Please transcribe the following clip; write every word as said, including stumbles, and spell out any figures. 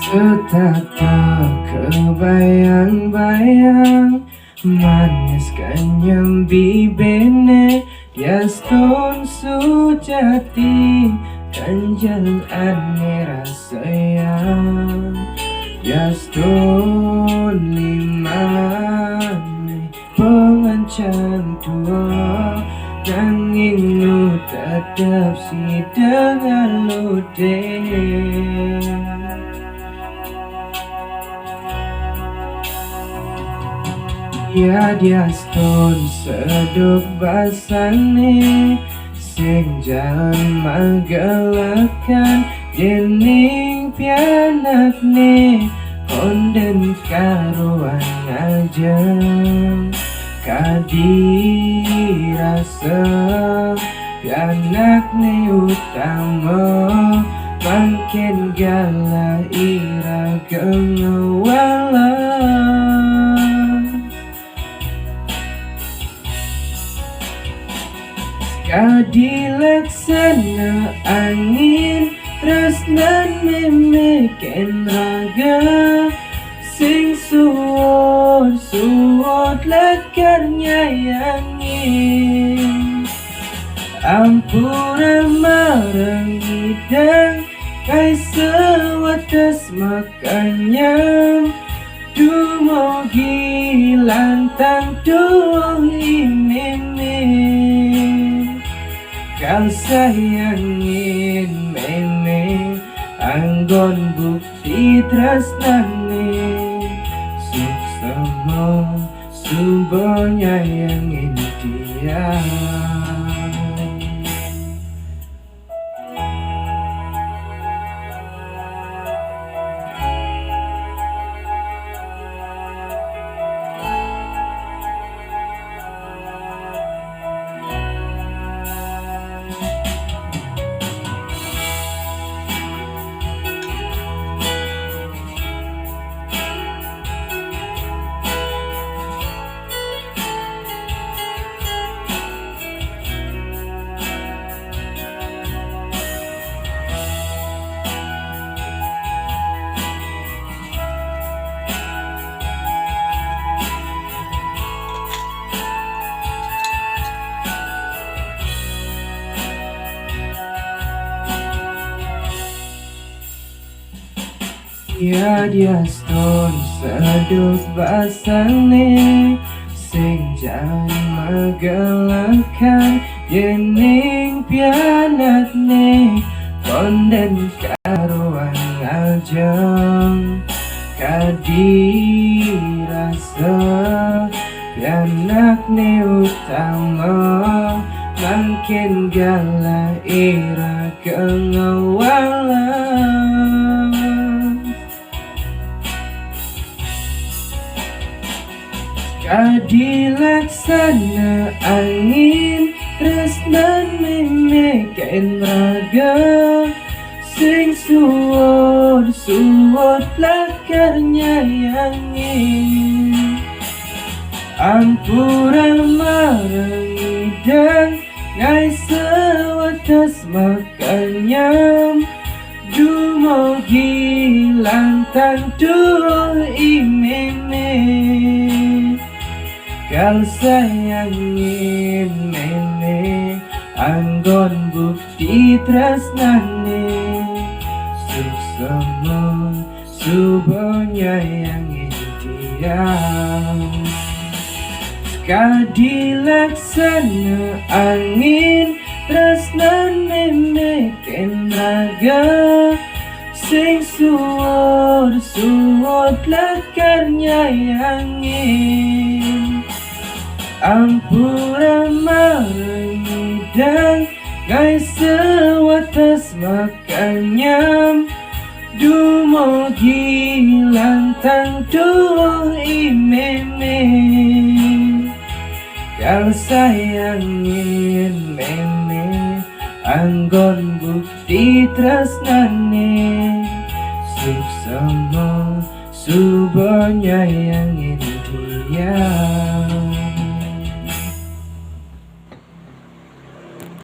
Tetap kebayang-bayang, manis kenyem bibene, diaston sujati, ganjel ane rasaya, diaston limane pengancan tua, nanging nu tetep sida ngalode. Ya diaston sedok basane, sing jan magelekan, yening pianakne konden karuan ajeng. Kadi rasa pianakne utama, mangkin galah ira kengawala. Kadi laksana angin, tresnan meme ken raga, sing suud-suud lakar nyayangin. Ampura marang idang, kai sewates makanyam, dumugi lantang tuuh i meme. Kal sayangin meme, anggon bukti tresnane, suksma suba nyayangin tiang. Ya diaston sedok basane, sing jan magelekan, yening pianakne konden karuan ajeng. Kadi rasa pianakne utama, mangkin galah ira kengawala. Kadi laksana angin, tresnan meme ken raga, sing suud-suud lakar nyayangin. Ampura marang idang, kai sewates makanyam, dumugi lantang tuuh i meme. Kal sayangin meme, anggon bukti tresnane, suksma suba nyayangin tiang. Kadi laksana angin, tresnan meme ken raga, sing suud-suud lakar nyayangin. Ampura marang idang, kai sewates makanyam, dumugi lantang tuuh i meme. Kal sayangin meme, anggon bukti tresnane, suksma suba nyayangin tiang.